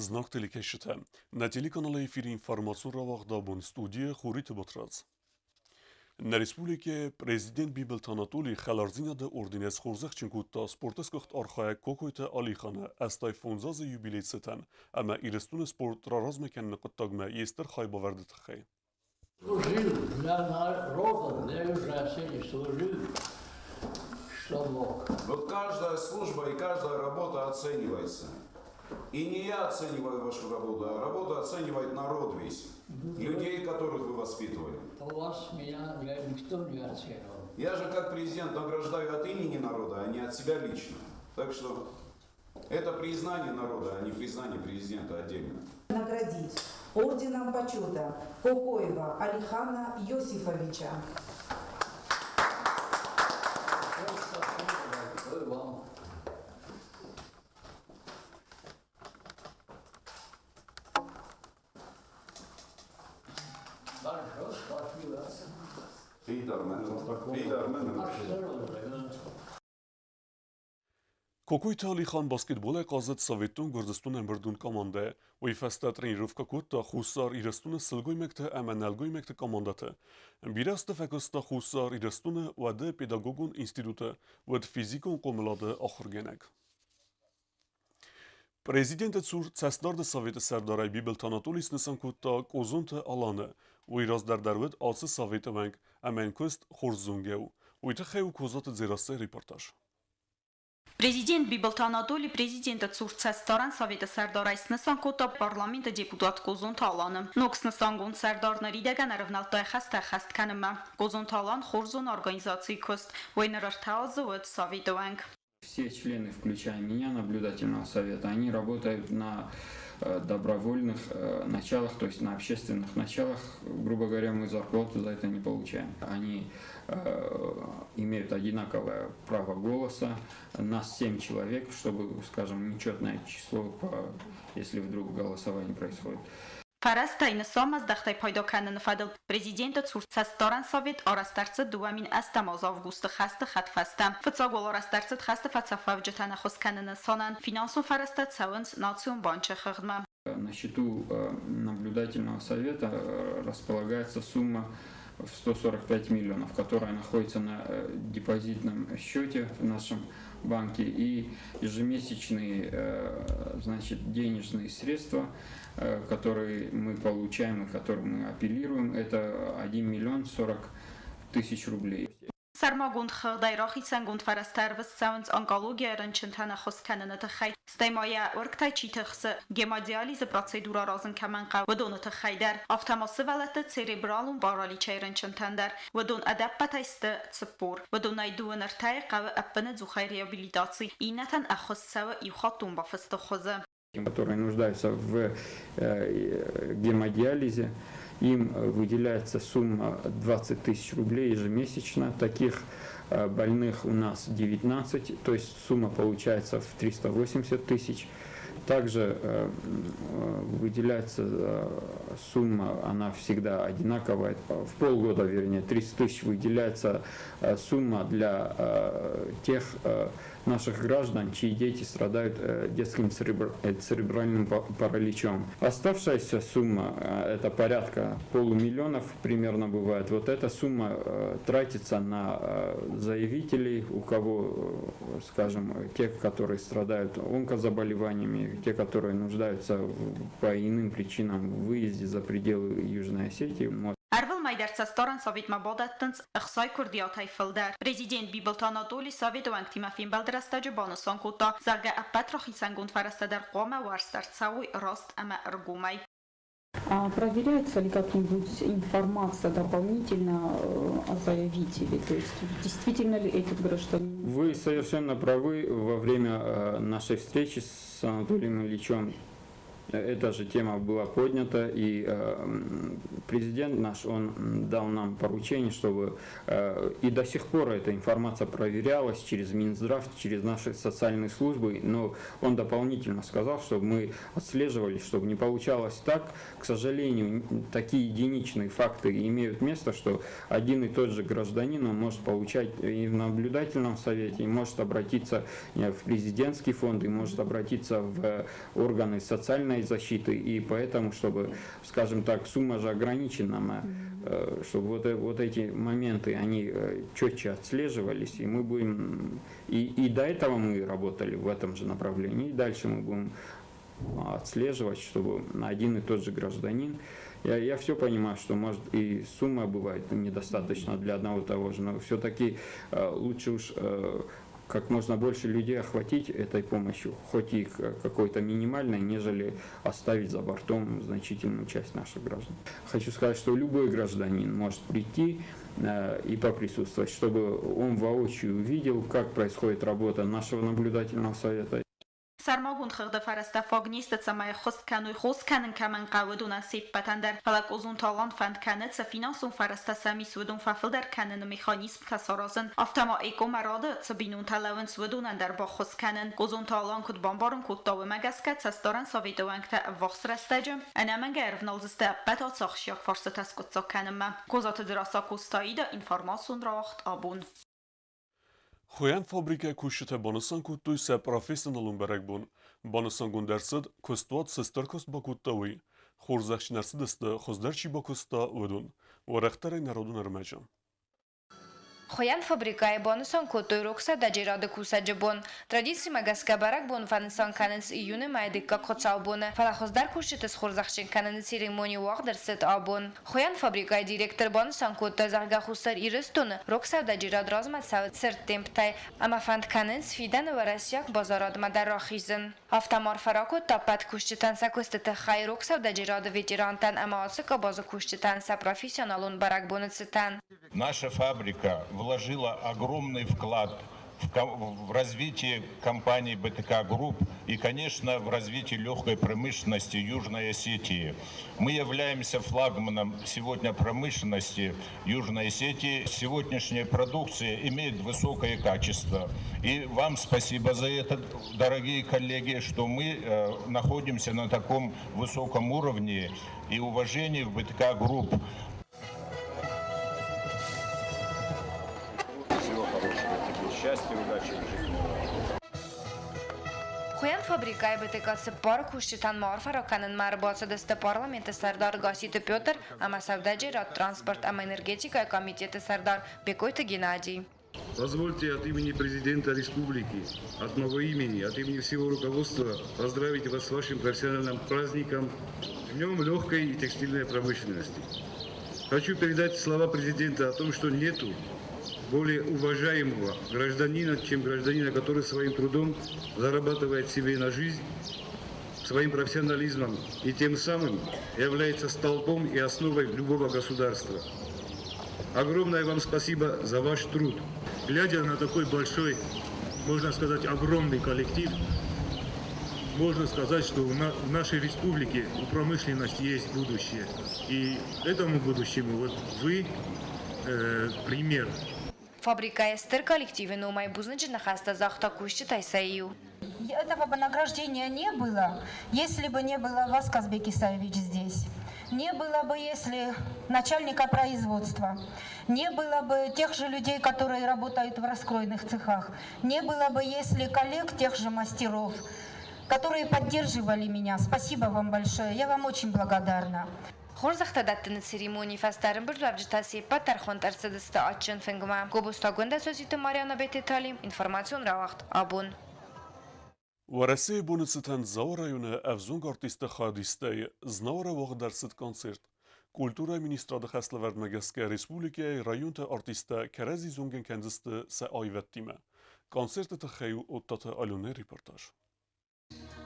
Знаг телекӕсджытӕ, нӕ телеканалы эфиры информацион рауагъд абон студийы Хуриты Батрадз. Нӕ республикӕйы президент Бибылты Анатолий хӕлардзинады орденӕй схорзӕхджын кодта спорты сгуыхт архайӕг Кокойты Алиханы 85 азы юбилей цытӕн ӕмӕ Ирыстоны спорт раразмӕ кӕныны хъуыддагмӕ йе стыр хайбавӕрды тыххӕй. Служил для народа, для Южной Осетии служил, что мог. Вот каждая служба и каждая работа оценивается. И не я оцениваю вашу работу, а работу оценивает народ весь. Людей, которых вы воспитывали. У вас меня никто не оценивал. Я же как президент награждаю от имени народа, а не от себя лично. Так что это признание народа, а не признание президента отдельно. Наградить орденом почета Кокоева Алихана Йосифовича. Спасибо вам. Большое спасибо. Кокойты Алихан баскетболӕй хъазыд Советон Гуырдзыстоны ӕмбырдон командӕйы. Уый фӕстӕ тренировкӕ кодта Хуссар Ирыстоны сылгоймӕгты ӕмӕ нӕлгоймӕгты командӕты. Бирӕ азты фӕкуыста Хуссар Ирыстоны уӕды педагогон институты, уӕд физикон хъомылады ахуыргӕнӕг. Президенты цур Цӕстдарды советы сӕрдарӕй Бибылты Анатолий снысан кодта Къозонты Аланы. Уый раздӕр дӕр уыд ацы советы уӕнг ӕмӕ йын куыст хорз зонгӕ у. Уый тыххӕй у Козаты Дзерассӕйы репортаж. Президент Бибылты Анатоли президенты цур Цӕстдарӕн советы сӕрдарӕй снысан кодта парламенты депутат Козонты Аланы. Ног снысангонд сӕрдар ныридӕгӕн ӕрӕвнӕлдта хӕстӕ ӕххӕст кӕнынмӕ. Козонты Алан хорз зоны организацийы куыст, уый ныр ӕртӕ азы уыд советы уӕнг. Все члены, включая меня, наблюдательного совета, они работают на добровольных началах, то есть на общественных началах. Грубо говоря, мы зарплату за это не получаем. Они имеют одинаковое право голоса. Нас 7 человек, чтобы, скажем, нечетное число, если вдруг голосование происходит. Фӕрӕзтӕй нысанмӕздӕхтӕй пайда кӕныны фӕдыл Президенты цур Цӕстдарӕн совет арӕзт ӕрцыд 2008 азы августы хӕсты хӕдфӕстӕ. Фыццаг уал арӕзт ӕрцыд хӕсты фӕцӕфуӕвджытӕн ӕххуыс кӕныны нысанӕн. Финансон фӕрӕзтӕ цӕуынц Национ банчы хыгъдмӕ. На счету наблюдательного совета располагается сумма в 145 миллионов, которая находится на депозитном счете в нашем банке, и ежемесячные, значит, денежные средства, которые мы получаем и которым мы апеллируем, это 1 миллион 40 тысяч рублей. Сӕрмагонд хыгъдӕй рахицӕнгонд фӕрӕзтӕ ӕрвыст цӕуынц онкологийӕ рынчынтӕн ӕххуыс кӕныны тыххӕй, стӕй ма йӕ уӕргтӕй чи тыхсы, гемодиализы процедурӕ аразын кӕмӕн хъӕуы, уыдоны тыххӕй дӕр, афтӕ ма сывӕллӕтты церебралон параличӕй рынчынтӕн дӕр. Уыдон ӕдӕппӕтӕй сты 40. Уыдонӕй дыууын ӕртӕйы хъӕуы ӕппынӕдзухӕй реабилитаци, иннӕтӕн ӕххуыс цӕуы иухаттон бафысты хуызы. Которые нуждаются в гемодиализе, им выделяется сумма 20 тысяч рублей ежемесячно. Таких больных у нас 19, то есть сумма получается в 380 тысяч. Также выделяется сумма, она всегда одинаковая, в полгода, вернее, 300 тысяч выделяется сумма для тех наших граждан, чьи дети страдают детским церебральным параличом. Оставшаяся сумма, это порядка полумиллионов примерно бывает, вот эта сумма тратится на заявителей, у кого, скажем, те, которые страдают онкозаболеваниями, те, которые нуждаются по иным причинам в выезде за пределы Южной Осетии. Ӕрвылмӕй дӕр Цӕстдарӕн советмӕ бадӕттынц ӕхцайы куырдиатӕй фылдӕр. Президент Бибылты Анатоли советы уӕнгтимӕ фембӕлды рӕстӕджы банысан кодта, зӕгъгӕ, ӕппӕт рахицӕнгонд фӕрӕзтӕ дӕр хъуамӕ уӕрст ӕрцӕуой раст ӕмӕ ӕргомӕй. А проверяется ли как-нибудь информация дополнительно о заявителе? То есть действительно ли этот гражданин? Вы совершенно правы. Во время нашей встречи с Анатолием Ильичем эта же тема была поднята, и президент наш, он дал нам поручение, чтобы и до сих пор эта информация проверялась через Минздрав, через наши социальные службы, но он дополнительно сказал, чтобы мы отслеживали, чтобы не получалось так. К сожалению, такие единичные факты имеют место, что один и тот же гражданин, он может получать и в наблюдательном совете, и может обратиться в президентский фонд, и может обратиться в органы социальной социальной защиты, и поэтому, чтобы, скажем так, сумма же ограничена, чтобы вот эти моменты, они четче отслеживались, и мы будем, и до этого мы работали в этом же направлении, и дальше мы будем отслеживать, чтобы один и тот же гражданин. Я все понимаю, что, может, и сумма бывает недостаточно для одного того же, но все-таки лучше уж как можно больше людей охватить этой помощью, хоть и какой-то минимальной, нежели оставить за бортом значительную часть наших граждан. Хочу сказать, что любой гражданин может прийти и поприсутствовать, чтобы он воочию увидел, как происходит работа нашего наблюдательного совета. Сӕрмагонд хыгъды фӕрӕзтӕ фаг не сты, цӕмӕй ӕххуыс кӕной, хос кӕнын кӕмӕн хъӕуы, уыдонӕн се ппӕтӕн дӕр. Фӕлӕ Къозонты Алан фӕнд кӕны, цы финансон фӕрӕзтӕ сӕм ис, уыдон фӕфылдӕр кӕныны механизмтӕ саразын. Афтӕ ма экомӕрады цы бинонтӕ лӕууынц, уыдонӕн дӕр баххуыс кӕнын. Къозонты Алан куыд бамбарын кодта, уымӕ гӕсгӕ Цӕстдарӕн советы уӕнгтӕ ӕввахс рӕстӕджы ӕнӕмӕнгӕй ӕрывналдзысты ӕппӕт ацы ахсджиаг фарстытӕ скъуыддзаг кӕнынмӕ. Козаты Дзерассӕ, Костаида, информацион рауагъд «Абон». Хуыйӕн фабрикӕйы кусджытӕ банысан кодтой сӕ профессионалон бӕрӕгбон. Банысангонд ӕрцыд, куыстуат цы стыр куыст бакодта, уый. Хорзӕхджын ӕрцыдысты, хуыздӕр чи бакуыста, уыдон. Уӕрӕхдӕрӕй народон ӕрмӕджы. Хуыйӕн фабрикӕйы банысан кодтой рог сӕудӕджерады кусӕджы бон. Традицимӕ гӕсгӕ бӕрӕгбон фӕнысан кӕнынц июны мӕйы дыккаг хуыцаубоны, фӕлӕ хуыздӕр кусджыты схорзӕхджын кӕныны церемони уагъд ӕрцыд абон. Хуыйӕн фабрикӕйы директор банысан кодта, зӕгъгӕ, Хуссар Ирыстоны рог сӕудӕджерад размӕ цӕуы цырд темптӕй ӕмӕ фӕнд кӕнынц фидӕны уӕрӕсейаг базарадмӕ дӕр рахизын. Афтӕ ма арфӕ ракодта ӕппӕт кусджытӕн сӕ куысты тыххӕй, рог сӕудӕджерады ветерантӕн ӕмӕ ацы къабазы кусджытӕн сӕ профессионалон бӕрӕгбоны цытӕн. Наша фабрика вложила огромный вклад в развитие компании БТК Групп и, конечно, в развитие легкой промышленности Южной Осетии. Мы являемся флагманом сегодня промышленности Южной Осетии. Сегодняшняя продукция имеет высокое качество. И вам спасибо за это, дорогие коллеги, что мы находимся на таком высоком уровне и уважении в БТК Групп. Всего хорошего тебе, счастья, удачи в жизни. Хуыйӕн фабрикӕйы БТК цыппар кусджытӕн ма арфӕ ракӕнынмӕ ӕрбацыдысты парламенты сӕрдар Гасситы Петр ӕмӕ сӕудӕджерад, транспорт ӕмӕ энергетикӕйы комитеты сӕрдар Бекъойты Геннадий. Позвольте от имени президента республики, от моего имени, от имени всего руководства поздравить вас с вашим профессиональным праздником, Днем легкой и текстильной промышленности. Хочу передать слова президента о том, что нету более уважаемого гражданина, чем гражданина, который своим трудом зарабатывает себе на жизнь, своим профессионализмом и тем самым является столпом и основой любого государства. Огромное вам спасибо за ваш труд. Глядя на такой большой, можно сказать, огромный коллектив, можно сказать, что в нашей республике у промышленности есть будущее. И этому будущему вот вы пример. Фабрикӕйы стыр коллективы номӕй бузныджы ныхӕстӕ загъта кусджытӕй сӕ иу. Этого бы награждения не было, если бы не было вас, Казбек Исаевич, здесь. Не было бы, если начальника производства, не было бы тех же людей, которые работают в раскройных цехах, не было бы, если коллег тех же мастеров, которые поддерживали меня. Спасибо вам большое, я вам очень благодарна. Хорзӕхтӕ дӕттыны церемонийы фӕстӕ ӕрӕмбырдуӕвджытӕ се ппӕт дӕр хуынд ӕрцыдысты адджын фынгмӕ. Гобозты Агуындӕ, Созиты Марьяна, Бететы информацион рауагъд «Абон». Уӕрӕсейы боны цытӕн Дзауы районы ӕвзонг артистты хайадистӕй Знауыры уагъд ӕрцыд концерт. Культурӕйы министрады хӕслӕвӕрдмӕ гӕсгӕ республикӕйы районты артисттӕ кӕрӕдзи зонгӕ кӕндзысты сӕ аивӕдтимӕ. Концерты тыххӕй у Оттаты Аленӕйы репортаж.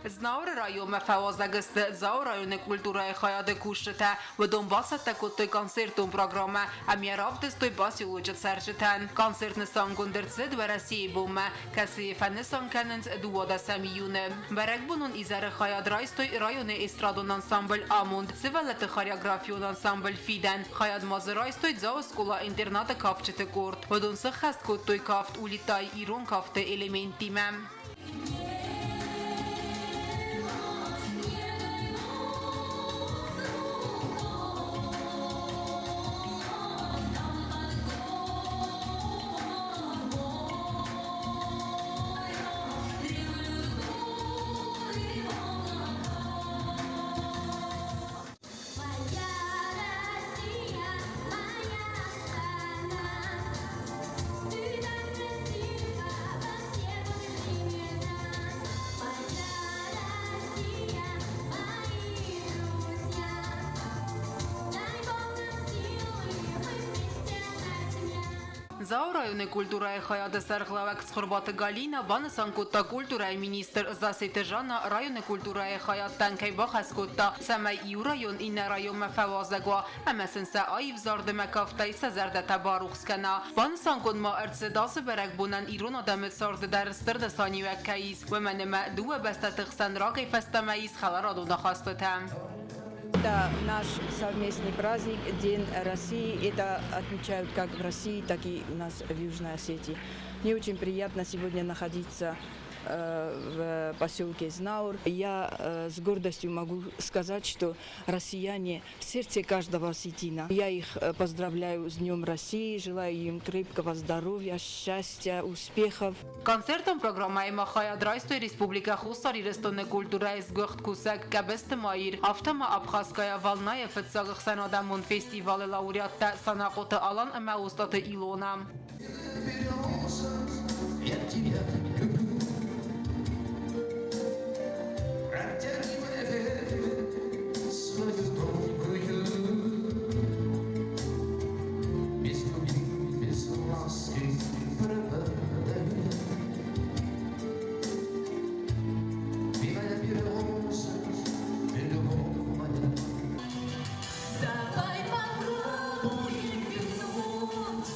Знауыры районмӕ фӕуазӕг сты Дзауы районы культурӕйы хайады кусджытӕ. Уыдон бацӕттӕ кодтой концертон программӕ ӕмӕ йӕ равдыстой поселочы цӕрджытӕн. Концерт нысангонд ӕрцыд Уӕрӕсейы бонмӕ, кӕцыйы фӕнысан кӕнынц 12 июны. Бӕрӕгбонон изӕры хайад райстой районы эстрадон ансамбль «Амонд», сывӕллӕтты хореографион ансамбль «Фидӕн». Хайад ма дзы райстой Дзауы скъола-интернаты кафджыты къорд. Уыдон сыххӕст кодтой кафт «Улитай» ирон кафты элементтимӕ. Дзауы районы культурӕйы хайады сӕргълӕууӕг Цхуырбаты Галина банысан кодта, культурӕйы министр Зассеты Жанна районы культурӕйы хайадтӕн кӕй бахӕс кодта, цӕмӕй иу район иннӕ районмӕ фӕуазӕг уа ӕмӕ сын сӕ аив зарды ӕмӕ кафтӕй сӕ зӕрдӕтӕ барухс кӕна. Банысангонд ма ӕрцыд, ацы бӕрӕгбонӕн ирон адӕмы царды дӕр стыр нысаниуӕг кӕй ис, уымӕн ӕмӕ дыууӕ бӕстӕты хсӕн рагӕй фӕстӕмӕ ис хӕларадон ахастытӕ. Это наш совместный праздник, День России. Это отмечают как в России, так и у нас в Южной Осетии. Мне очень приятно сегодня находиться в поселке Знаур. Я с гордостью могу сказать, что россияне в сердце каждого осетина. Я их поздравляю с Днем России, желаю им крепкого здоровья, счастья, успехов. Концертон программӕйы ма хайад райстой Республикӕ Хуссар Ирыстоны культурӕйы сгуыхт кусӕг Гӕбысты Маир, афтӕ ма Абхазская волна-йы фыццаг ӕхсӕнадӕмон фестивалы лауреаттӕ Санахъоты Алан ӕмӕ Остъаты Илона. Я тебя люблю. Протяни мне свою добрую, без любви, без ласки пропадаю я. Милая береза, любовь моя. Давай попробуем вернуть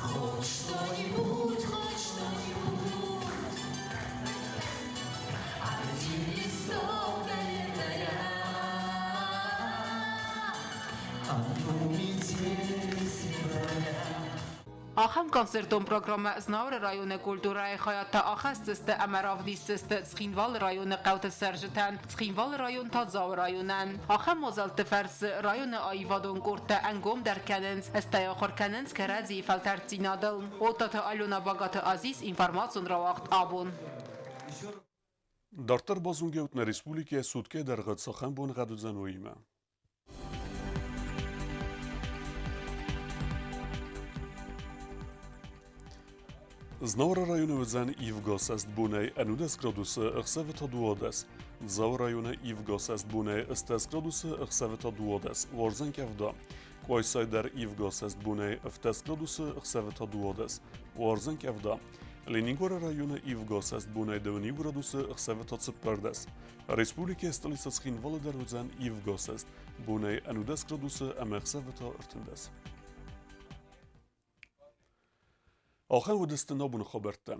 хоть что-нибудь, хоть что-нибудь. Один листок календаря, Одну метель с февраля. Ахӕм концертон программӕ Знауыры районы культурӕйы хайадтӕ ахӕсдзысты ӕмӕ равдисдзысты Цхинвалы районы хъӕуты цӕрджытӕн, Цхинвалы район та Дзауы районӕн. Ахӕм мадзӕлтты фӕрцы районы аивадон къордтӕ ӕнгомдӕр кӕнынц, стӕй ахуыр кӕнынц кӕрӕдзийы фӕлтӕрддзинадыл. Оттаты Алена, Багаты Азиз, информацион рауагъд «Абон». Дарддӕр базонгӕут, нӕ республикӕйы суткӕйы дӕргъы цахӕм боныгъӕд уыдзӕн, уыимӕ. Знауыры районы уыдзӕн ивгӕ цӕстбонӕй 11 градусы, ӕхсӕвы та 12. Дзауы районы ивгӕ цӕстбонӕй 18 градусы, ӕхсӕвы та 12. Уардзӕн къӕвда. Къуайсай дӕр ивгӕ цӕстбонӕй 17 градусы, ӕхсӕвы та 12. Уардзӕн къӕвда. Ленингоры районы ивгӕ цӕстбонӕй 21 градусы, ӕхсӕвы та 14. Республикӕйы столицӕ Цхинвалы дӕр уыдзӕн ивгӕ цӕст бонӕй 11 градусы ӕмӕ ӕхсӕвы та 13. Ахӕм уыдысты нӕ абоны хабӕрттӕ.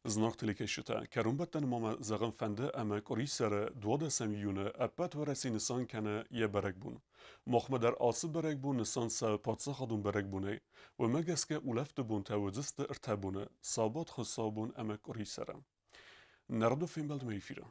Зынаргъ телекӕсджытӕ, кӕронбӕттӕны ма мӕ зӕгъын фӕнды, ӕмӕ къуырисӕры 12 июны ӕппӕт Уӕрӕсе нысан кӕны йӕ бӕрӕгбон. Махмӕ дӕр ацы бӕрӕгбон нысан цӕуы паддзахадон бӕрӕгбонӕй. Уымӕ гӕсгӕ улӕфты бонтӕ уыдзысты ӕртӕ боны – сабат, хуыцаубон ӕмӕ къуырисӕры. Нӕ радон фембӕлдмӕ эфиры.